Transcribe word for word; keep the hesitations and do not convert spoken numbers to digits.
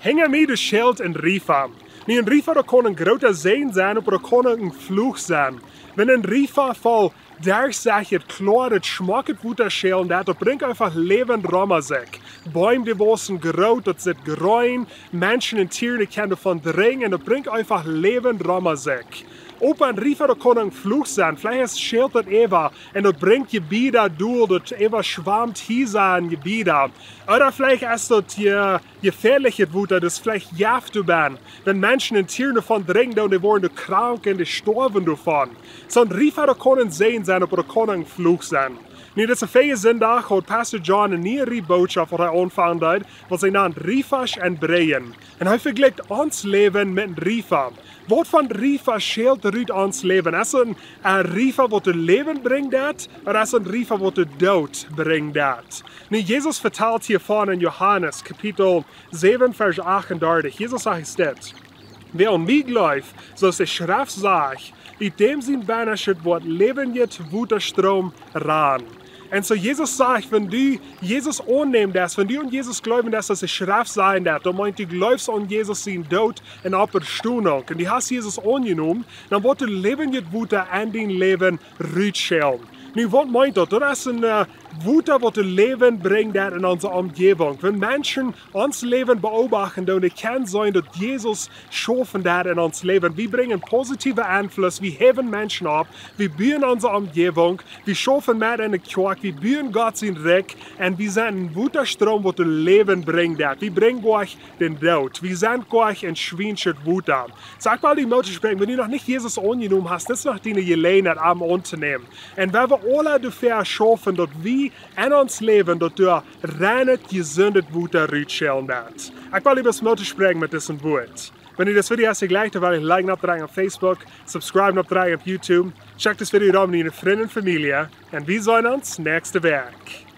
Hinja mie, doa schält een Riefa. Nu, een Riefa, daut kaun een groota Säajen sennen, oba daut kaun uk een Fluch sennen. Wan een Riefa voll derchsichtjet, kloaret, schmocket Wota schält, daut, daut brinjt eefach Läwen rom sikj. Beem, dee wausen groot, daut sitt jreen, Menschen un Tieren kjennen doavon drinkjen, un daut brinjt eefach Läwen rom sikj. Oba een Riefa, daut kaun een Fluch sennen. Veleicht es, schält daut äwa un daut brinjt Jebieda dol, daut äwaschwamt Hiesa un Jebieda. Ooda veleicht es daut je jefäalichet Wota, daut veleicht Jeft doabennen. Wan Menschen un Tieren doavon drinkjen, dan dee woaren krank un dee stoawen doavon. Soon Riefa, daut kaun een Säajen sennen, oba daut kaun uk een Fluch sennen. Nu, dise Fäajesindach haud Pastor John eene niee Riefa Bootschoft, waut hee aunfangen deed, waut hee nand Riefasch un Breejen. Un hee vejlikjt ons Läwen met een Riefa. Waut fa Riefa schält rut ons Läwen? Es een, een Riefa, waut daut Läwen brinjen deit, ooda es een Riefa, waut dän Doot brinjen deit? Nu, Jesus vetalt hiavon en Johanes Kapitel säwen, Varsch achtundartich. Jesus sajcht dit: Wäa aun mie jleeft, soo aus de Schreft sajcht, ut däm sien Bennen woat läwendjet Wota stroomen rannen. Un soo Jesus sajcht, wan du Jesus aunnämen deist, wan du aun Jesus jleewen deist, soo aus de Schreft sajcht daut, daut meent, du jleefst aun Jesus sien Doot un Oppstonunk, un du hast Jesus aunjenomen, dan woat daut läwendje Wota en dien Läwen rutschälen. Nu, waut meent daut? Daut es een, äh, Wota, waut daut Läwen brinjt, daut en onse Omjäwunk. Wan Menschen ons Läwen beobachten, dan kjennen see seenen, daut Jesus schaufen deit en ons Läwen. Wie brinjen positiewen Einfluss, wie häwen Menschen opp, wie buen onse Omjäwunk, wie schaufen met enne Kjoakj, wie buen Gott sien Rikj, un wie sent een Wotastroom, waut daut Läwen brinjt, daut. Wie brinjen goanich dän Doot. Wie sent goanich een schwienschet Wota. Soo ekj well die Moot spräakjen, wan du noch nich Jesus aunjenomen hast, dit es noch diene Jeläajenheit, am auntonämen. Un wie wellen aula doafäa schaufen, daut wie en ons Läwen, daut doa reinet, jesundet Wota rutschälen deit. Ekj well die bloos Moot spräakjen met disen Wort. Wan die dit Video jejlikjt haft, dan woa ekj like oppdrekjen opp Facebook, subscribe oppdrekjen opp YouTube, check dit Video dan met diene Frind un Famielje, un wie seenen ons näakjste Wäakj.